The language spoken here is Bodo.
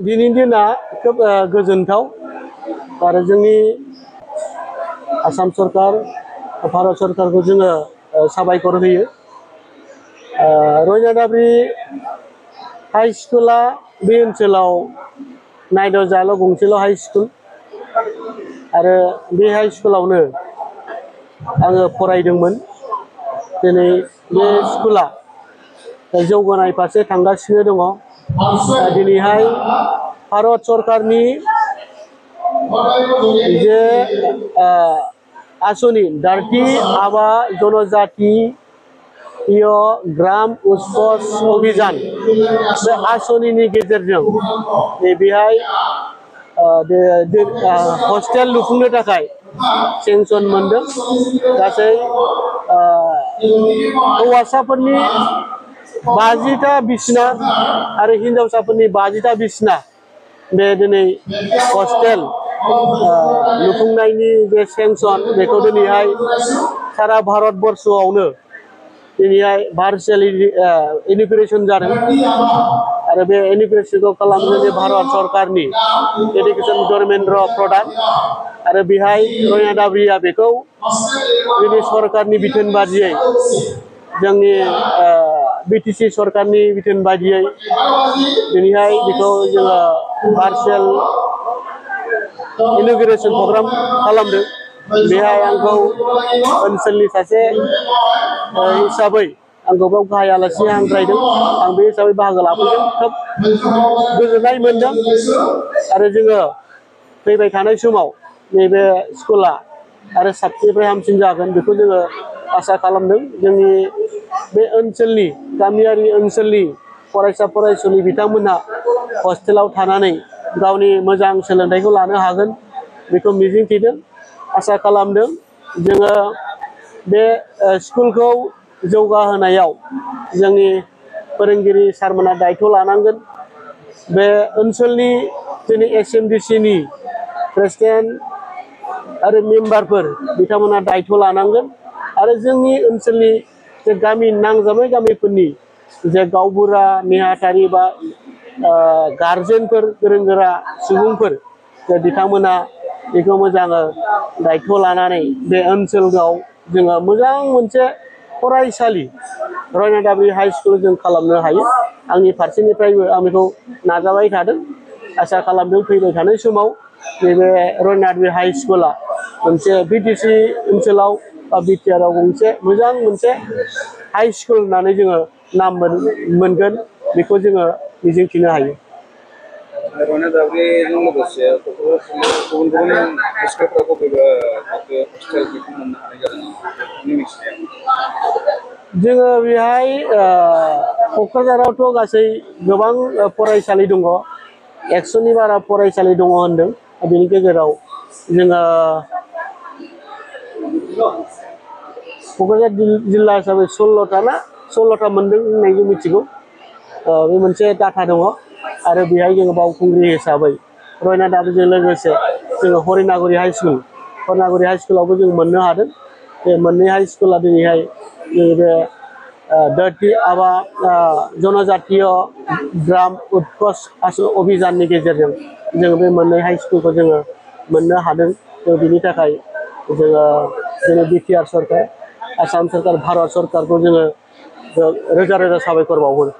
दिनैनि दिना खोब गोजोनथाव आरो जोंनि आसाम सरकार भारत सरकारखौ जोङो साबायखर होयो। रयनादाब्रि हाई स्कुला बे ओनसोलाव नायदावजाथाव गंसेल' हाई स्कुल आरो बे हाई स्कुलावनो आङो फरायदोंमोन। दिनै बे स्कुला जौगानाय फारसे थांगासिनो दङ। दिनैहाय भारत सरकारनि जे आसनि धरती आबा जनजाति ग्राम उत्कर्ष अभियान बे आसनिनि गेजेरजों बेहाय हस्टेल लुफुंनो थाखाय सेंसन मोनदों। गासै हौवासाफोरनि 50टा बिसिना आरो हिनजावसाफोरनि 50टा बिसिना बे दिनै हस्टेल लुफुंनायनि जे सेंसन बेखौ दिनैहाय सारा भारतबर्षआवनो दिनैहाय भार्चुवेलि इन'ग्रेसन जादों आरो बे इन'ग्रेसनखौ खालामदों भारत सरकारनि एडुकेसन धर्मेन्द्र प्रधान आरो बेहाय रयनादाब्रिया बेखौ जोंनि सरकारनि बिथोन बादियै जोंनि बिटिसि सरकारनि बिथोन बादियै दिनैहाय बेखौ जोङो भार्चुवेल इन'ग्रेसन प्रग्राम खालामदों। बेहाय आंखौ ओनसोलनि सासे हिसाबै आंखौ बेयाव गाहाय आलासि हांख्रायदों। आं बे हिसाबै बाहागो लाफैदों। खोब गोजोननाय मोनदों आरो जोङो फैबाय थानाय समाव नैबे स्कुला आरो साबसिननिफ्राय हामसिन जागोन बेखौ जोङो आसा खालामदों। जोंनि बे ओनसोलनि गामियारि ओनसोलनि फरायसा फरायसुलि बिथांमोनहा हस्टेलाव थानानै गावनि मोजां सोलोंथाइखौ लानो हागोन बेखौ मिजिंथिदों, आसा खालामदों। जोङो बे स्कुलखौ जौगाहोनायाव जोंनि फोरोंगिरि सारमोना दायथ' लानांगोन। बे ओनसोलनि जोंनि एसएमडिसिनि प्रेसिडेन्ट आरो मेम्बारफोर बिथांमोना दायथ' लानांगोन आरो जोंनि ओनसोलनि जे गामि नांजाबनाय गामिफोरनि जे गावबुरा नेहाथारि बा गारजेनफोर गोरों गोरा सुबुंफोर बिथांमोना बेखौ मोजाङै दायथ' लानानै बे ओनसोलाव जोङो मोजां मोनसे फरायसालि रयनादाब्रि हाई स्कुल जों खालामनो हायो। आंनि फारसेनिफ्रायबो आं बेखौ नाजाबाय थादों। आसा खालामदों फैबाय थानाय समाव नैबे रयनादाब्रि हाई स्कुला मोनसे बिटिसि ओनसोलाव बा बिटिआरआव गंसे मोजां मोनसे हाई स्कुल होननानै जोङो नाम मोनगोन बेखौ जोङो मिजिंथिनो हायो। रयनादाब्रिजों लोगोसे गुबुन गुबुन स्कुलफोराव बबेबा हस्टेल बेखौ मोननो हानाय जादों नोंथांनि मिथिनायाव? जोङो बेहाय क'क्राझारावथ' गासै गोबां फरायसालि दङ। 100नि बारा फरायसालि दङ होनदों। बेनि गेजेराव जोङो क'क्राझार जिल्ला हिसाबै 16था मोनदों होननाय जों मिथिगौ। बे मोनसे डाटा दङ आरो बेहाय जोङो बावखुंग्रि हिसाबै रयनादाब्रिजों लोगोसे जोङो हरिनागुरि हाई स्कुलावबो जों मोननो हादों। बे मोननै हाई स्कुला दिनैहाय नैबे धरती आबा जनजातीय ग्राम उत्कर्ष अभियाननि गेजेरजों जोङो बे मोननै हाई स्कुलखौ जोङो मोननो हादों। बिनि थाखाय जोङो जोंनि बिटिआर सरकार आसाम सरकार भारत सरकारखौ जोङो रोजा रोजा साबायखर बावहरो।